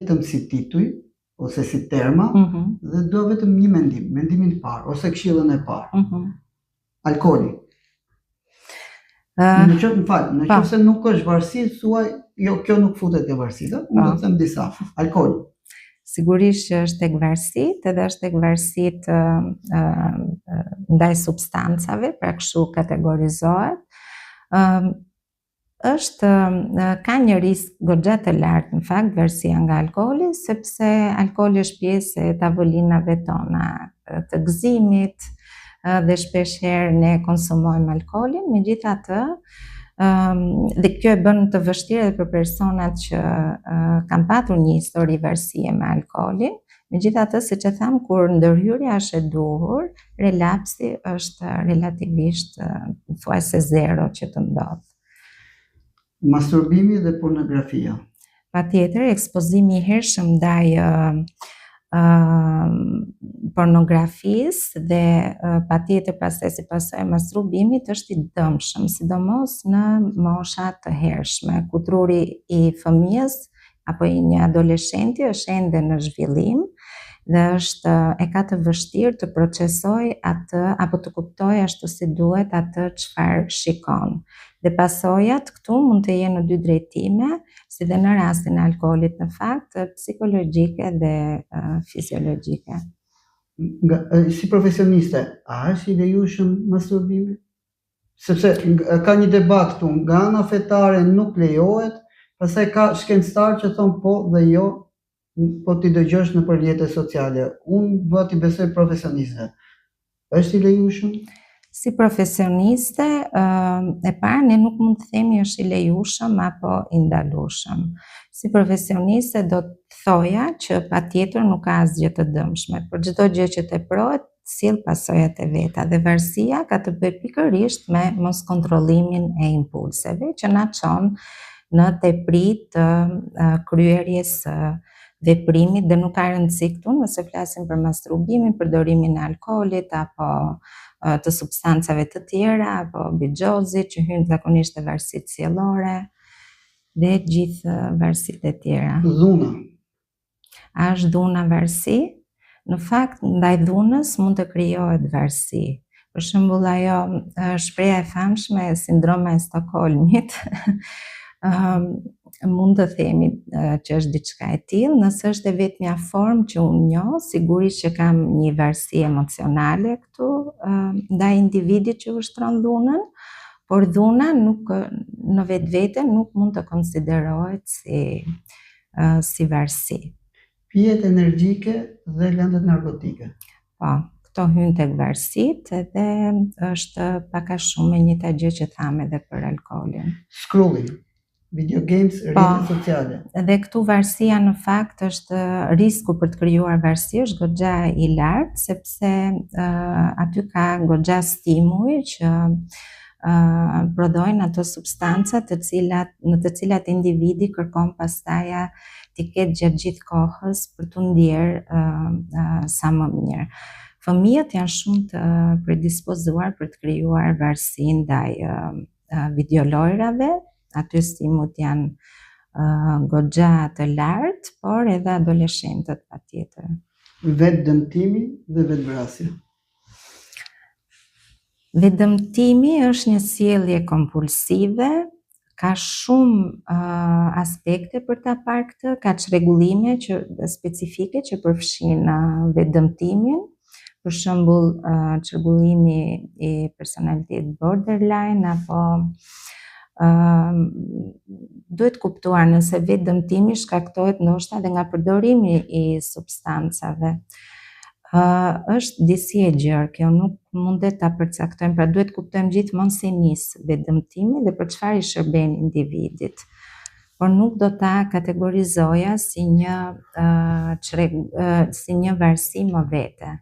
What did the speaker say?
Vetëm si tituj ose si terma mm -hmm. dhe dua vetëm një mendim, mendimin e parë ose këshillën e parë. Mm -hmm. Alkooli. Uh, në qoftë, më fal, në qoftë se nuk është varësi, thuaj, jo, kjo nuk futet te varësitë, unë do të them disa. Alkooli. Sigurisht që është tek varësitë, edhe është tek varësitë uh, uh, ndaj substancave, pra kështu kategorizohet. Uh, është ka një risk goxha të lartë në fakt varësia nga alkooli, sepse alkooli është pjesë e tavolinave tona të gëzimit dhe shpesh herë ne konsumojmë alkoolin, megjithatë dhe kjo e bën të vështirë edhe për personat që kanë patur një histori varësie me alkoolin. Megjithatë, siç e thamë, kur ndërhyrja është e duhur, relapsi është relativisht thuajse zero që të ndodhë. Masturbimi dhe pornografia. Patjetër, ekspozimi i hershëm ndaj pornografisë dhe patjetër pastaj si pasojë e masturbimit është i dëmshëm, sidomos në mosha të hershme, ku truri i fëmijës apo i një adoleshenti është ende në zhvillim dhe është e ka të vështirë të procesojë atë apo të kuptojë ashtu si duhet atë çfarë shikon. Dhe pasojat këtu mund të jenë në dy drejtime, si dhe në rastin e alkoolit në fakt, psikologjike dhe fiziologjike. Nga, si profesioniste, a është i lejueshëm masturbimi? Sepse ka një debat këtu, nga ana fetare nuk lejohet, pastaj ka shkencëtarë që thonë po dhe jo, po t'i dëgjosh nëpër rrjete sociale. Unë dua t'i besoj profesionistëve. Është i lejueshëm? Si profesioniste, e parë ne nuk mund të themi është i lejueshëm apo i ndalueshëm. Si profesioniste do të thoja që patjetër nuk ka asgjë të dëmshme, por çdo gjë që teprohet sjell pasojat e veta dhe varësia ka të bëjë pikërisht me moskontrollimin e impulseve që na çon në tepri të kryerjes së veprimit dhe nuk ka rëndësi këtu nëse flasim për masturbimin, përdorimin e alkoolit apo të substancave të tjera apo bixhozit që hyn zakonisht te varësitë sjellore dhe gjithë varësitë e tjera. Dhuna. A është dhuna varësi? Në fakt, ndaj dhunës mund të krijohet varësi. Për shembull, ajo shprehja e famshme sindroma e Stokholmit, mund të themi që është diçka e tillë, nëse është e vetmja formë që unë njoh, sigurisht që kam një varësi emocionale këtu ndaj individit që ushtron dhunën, por dhuna nuk në vetvete nuk mund të konsiderohet si si varësi. Pijet energjike dhe lëndët narkotike. Po, këto hyjnë tek varësitë dhe është pak a shumë e njëjta gjë që thamë edhe për alkoolin. Scrolling, video games, po, rrjetet sociale. Dhe këtu varësia në fakt është risku për të krijuar varësi është goxha i lartë sepse uh, aty ka goxha stimuj që prodhojnë ato substanca të cilat në të cilat individi kërkon pastaj t'i ketë gjatë gjithë kohës për t'u ndjerë uh, uh, sa më mirë. Fëmijët janë shumë të predispozuar për të krijuar varësi ndaj uh, videolojrave, aty stimujt janë uh, goxha të lartë, por edhe adoleshentët patjetër. Vetëdëmtimi dhe vetëvrasja. Vetëdëmtimi është një sjellje kompulsive, ka shumë uh, aspekte për ta parë këtë, ka çrregullime që specifike që përfshijnë uh, vetëdëmtimin, për shembull uh, çrregullimi i personalitetit borderline apo uh, duhet kuptuar nëse vetëdëmtimi shkaktohet ndoshta edhe nga përdorimi i substancave. Uh, është disi e gjerë kjo, nuk mundet ta përcaktojmë, pra duhet kuptojmë gjithmonë si nis vetëdëmtimi dhe për çfarë i shërben individit. Por nuk do ta kategorizoja si një uh, çrreg, uh, si një varësi më vete.